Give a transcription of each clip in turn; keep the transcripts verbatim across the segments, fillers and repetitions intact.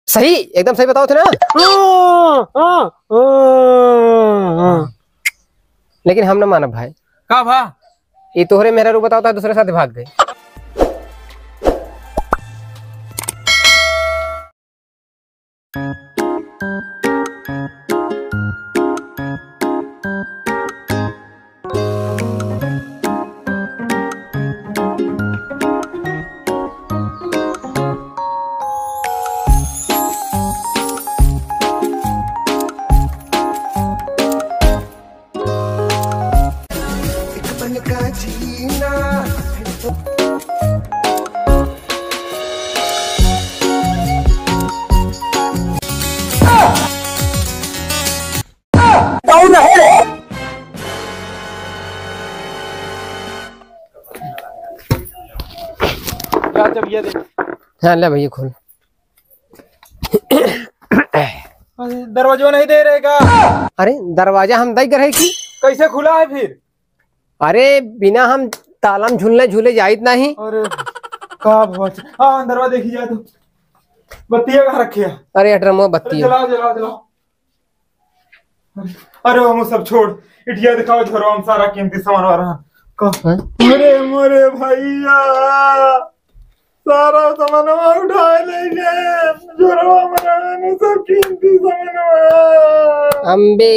सही, एकदम सही बतावत है ना? हाँ, हाँ, हाँ, हाँ। लेकिन हम ना मानब भाई। का भा? ये तोहरे मेहरारू बतावत है, दूसरे साथ भाग गए। कौन है? या जब ये देख। हाँ, ले भैया, खोल। अरे, दरवाजो नहीं दे रहे का? अरे, दरवाजा हम दई रहे की? कैसे खुला है फिर? अरे, बिना हम ताला में झूलने झूले जाइत नहीं। अरे, का भवा? हाँ, अंदरवा देखी जाए तो। बत्तिया कहाँ रखे है? अरे, ये ड्रमवा अरे, बत्ती है। जलाओ, जलाओ, जलाओ। अरे, हम सब छोड़, इटिया दिखाओ, झोरवा में सारा कीमती सामान रहा। का? हाँ? अरे मोरे भैया, सारा सामानवा उठाए ले गए, झोरवा में रहा सब कीमती सामानवा। अम्बे,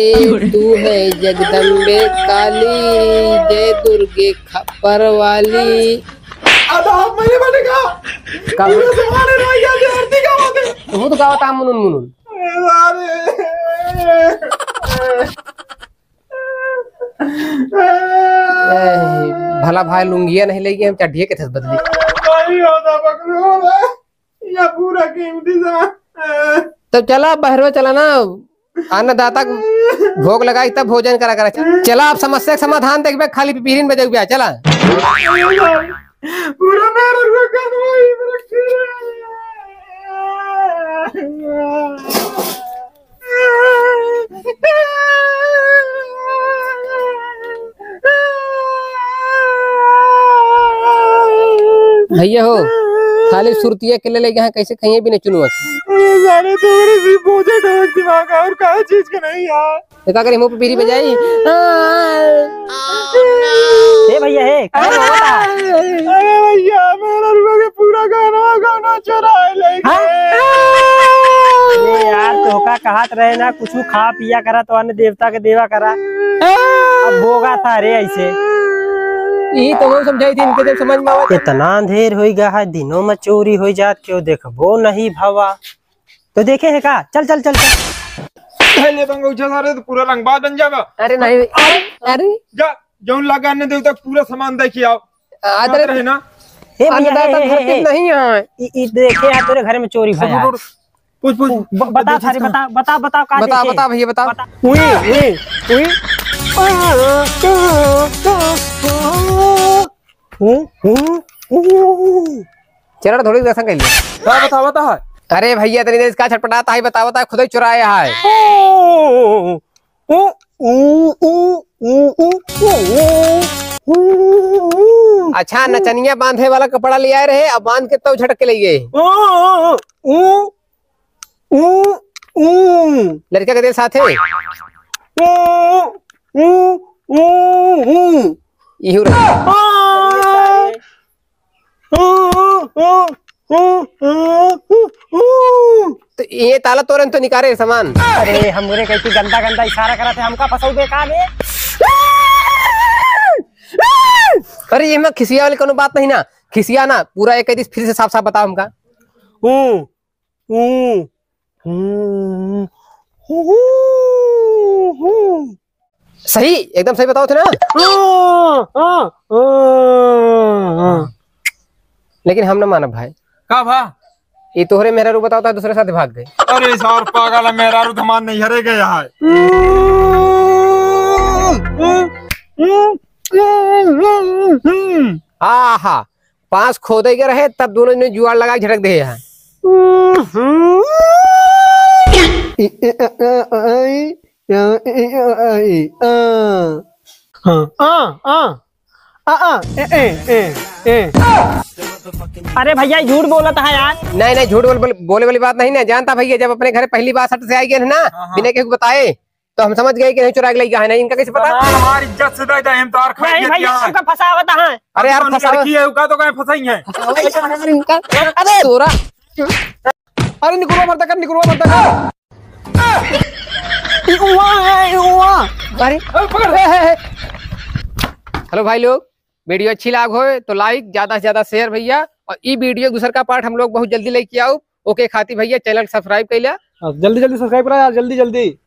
तू है जगदम्बे काली, जय दुर्गे खप्पर वाली। अदा, आप मेरे बने का? का? पूरा सामान है ना, ये आरती का बात है। वो तो गावत है मुनुन मुनुन। ए, भला भाई लुंगिया नहीं लेके हम चड्ढिया के थस बदली। नहीं होता पकड़ो ना। या पूरा कीमती सामान। तो चला बहरवा चला ना, अन्नदाता के भोग लगाई तब भोजन करा करा। चला अब समस्या के समाधान देखबे, खाली पिपीरिन बजाऊ बे, चला। पूरा मेरा रुआ कानवा ही मेरा खीरा। भैया हो, खाली सुरतिया के ले लेके यहाँ कैसे खाइए बिना चुनुआ के? अरे सारे तो मेरे सिर्फ बोझा ढोक दिमाग है और कहा चीज का नहीं यार। तो का करी, मुंह पे बीड़ी बजाई? ए भैया, हे, का होता? अरे भैया, मेरा रुआ के पूरा गाना, गाना चुराए ले गए। हाँ? ए यार, तोहका कहत रहे ना, कुछ खा पिया करा, तो अन्न देवता के देवा करा। अब बोगा था रे ऐसे। यही तो हम समझाई थी इनके, जब समझ में आवा। इतना अंधेर होई गा है, दिनों में चोरी होई जात, क्यों देखबो नहीं भवा। तो देखे है का? चल, चल, चल, चल। पहले बंगो उछल सारे तो पूरा रंगबाज बन जाबा। अरे नहीं, अरे, अरे। जा, जौन लगा ने देवता पूरा सामान देखी आओ। आ, बात अरे, रहे ना। हे भैया, अन्नदाता हे, हे, धरती हे। नहीं है। ई, ई देखे है तोरे घर में चोरी भया है। उठ, उठ, उठ। पूछ, पूछ। ब-, बता देखिस सारे, का? बता, बता, बता, का बता, देखे? बता भैया, बता। बता। उई, उई, उई। हूँ, हूँ, हूँ। चरण थोड़ी दर्शन कर ले। का बतावा ता है? अरे भैया, तनी देर का छटपटाता है, बतावा ता है, खुद ही चुराया है। ओ, ओ, ओ। अच्छा, नचनिया बांधे वाला कपड़ा ले आए रहे, अब बांध के तब झटक के ले गए। ओ, ओ, ओ। ऊ, ऊ। लड़का के दिल साथे। ऊ, ऊ, ऊ, ऊ। इहू रहा। आ। ऊ, ऊ, ऊ, ऊ, ऊ, ऊ। तो ये ताला तोरन तो निकारे सामान। अरे, हमरे कैसी गंदा गंदा इशारा करत है, हमका फंसाऊ बे का बे? अरे, ये में खिसिया वाली कोनो बात नहीं ना, खिसिया ना, पूरा एक दिस फिर से साफ साफ बताओ हमका। ऊ, ऊ, ऊ, ऊ, ऊ। सही, एकदम सही बताओ थे ना। हाँ, हाँ, हाँ, हाँ। लेकिन हम ना मानब भाई। का भा? ये तोहरे मेहरारू बताओ था, दूसरे साथ भाग गए। अरे सार पागल है, मेहरारू धमान नहीं हरे गया है। आहा, पास खोदे के रहे, तब दोनों ने जुआड़ लगा के झटक दे है। हाँ, आ, आ, आ, आ, ए, ए, ए, ए। अरे भैया, झूठ बोलत है यार। नहीं, नहीं, झूठ बोल, बोल, बोले वाली बात नहीं ना। जानता भैया, जब अपने घर पहली बार सट से आई गए ना, हाँ, हाँ। बिना केहू बताए, तो हम समझ गए कि नहीं, चुरा के लइका है। नहीं, इनका कैसे पता? सामान हमारी इज्जत से दे दे, हम तो और खाई नहीं लेती भैया, हैं। हमका फंसावत है। अरे यार, कौन फंसावा- रखी है, उका तो कहीं फंसाई है। फंसावा यार इनका। अरे तोरा। अरे निकुरवा मरता कर, निकुरवा मरता कर। ई उआ है, ई उआ। अरे। ए, पकड़। ए, ए, ए। Hello भाई लोग, video अच्छी लाग होए तो like, ज्यादा से ज्यादा share भैया, और ई video दूसर का part हम लोग बहुत जल्दी लेके आउब। ओके खातिर भैया channel subscribe कर लिया। हाँ, जल्दी जल्दी subscribe करा यार, जल्दी जल्दी।